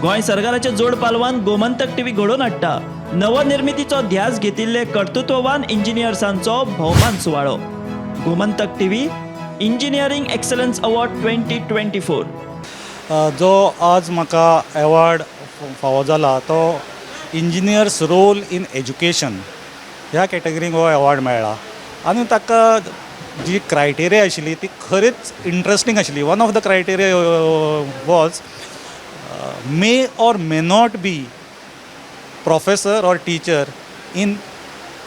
गोंय सरकाराच्या जोड पालवान गोमंतक टीव्ही घडोवन हाडटा नवनिर्मितीचो ध्यास घेतिल्ले कर्तृत्ववान इंजिनियर्सांचो भोवमान सुवाळो. Gomantak TV engineering excellence award 2024. जो आज म्हाका एवॉर्ड फावो जाला तो इंजिनियर्स रोल इन एज्युकेशन ह्या कॅटेगरींत हो एवॉर्ड मेळ्ळा आनी ताका जी क्रायटेरिया आशिल्ली ती खरीच इंट्रस्टींग आशिल्ली. One of the criteria was may or may not be professor or teacher in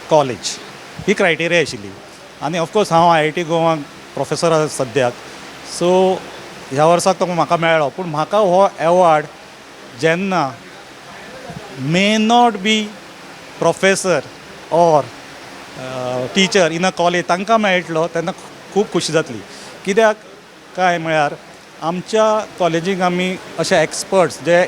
college. He criteria आशिल्ली आनी ऑफकोर्स हांव आयआयटी गोवा प्रोफेसर आसा सद्याक, सो ह्या वर्साक तो म्हाका मेळ्ळो. पूण म्हाका हो एवॉर्ड जेन्ना may not be professor or teacher in a college तांकां मेळटलो तेन्ना खूब खोशी जातली. कित्याक काय म्हळ्यार आमच्या कॉलेजीक आमी अशे एक्सपर्ट्स जे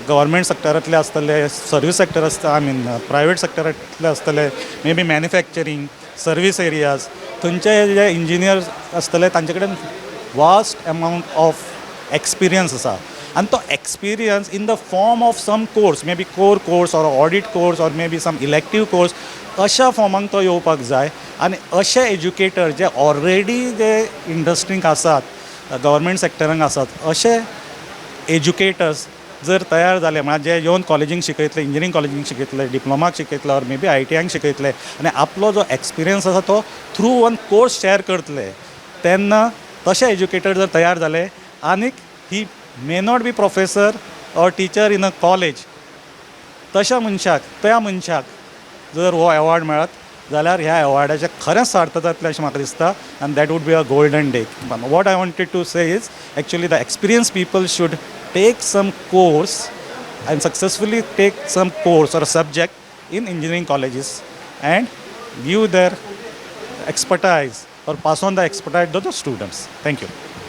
गव्हर्मेंट सेक्टरांतले आसतले, सर्वीस सेक्टर आसता, I mean private सेक्टरांतले आसतले, may be manufacturing, service areas, थंयचे जे इंजिनियर्स आसतले तांचे कडेन वास्ट एमावंट ऑफ एक्सपिरियन्स आसा आनी तो experience in the form of some course, may be core course or audit course or may be some elective course, अशा फॉर्माक तो येवपाक जाय. आनी अशे एज्युकेटर जे ऑलरेडी जे इंडस्ट्रींक आसात, गव्हर्मेंट सेक्टरांक आसात, अशे एज्युकेटर्स जर तयार जाले, म्हळ्यार जे येवन कॉलेजींक शिकयतले, इंजिनियरींग कॉलेजींक शिकयतले, डिप्लोमाक शिकयतले ऑर मे बी आयटीआयक शिकयतले आनी आपलो जो एक्सपिरियन्स आसा तो थ्रू वन कोर्स शेअर करतले, तेन्ना तशे एज्युकेटर जर तयार जाले आनीक he may not be professor or teacher in a college, तशा मनशाक, त्या मनशाक जर हो एवॉर्ड मेळत जाल्यार ह्या एवॉर्डाचें खरेंच सार्थ जातलें अशें म्हाका दिसता आनी that would be a golden day. What I wanted to say is actually the experienced people should take some course and successfully take some course or subject in engineering colleges and give their expertise or pass on the expertise to the students. Thank you.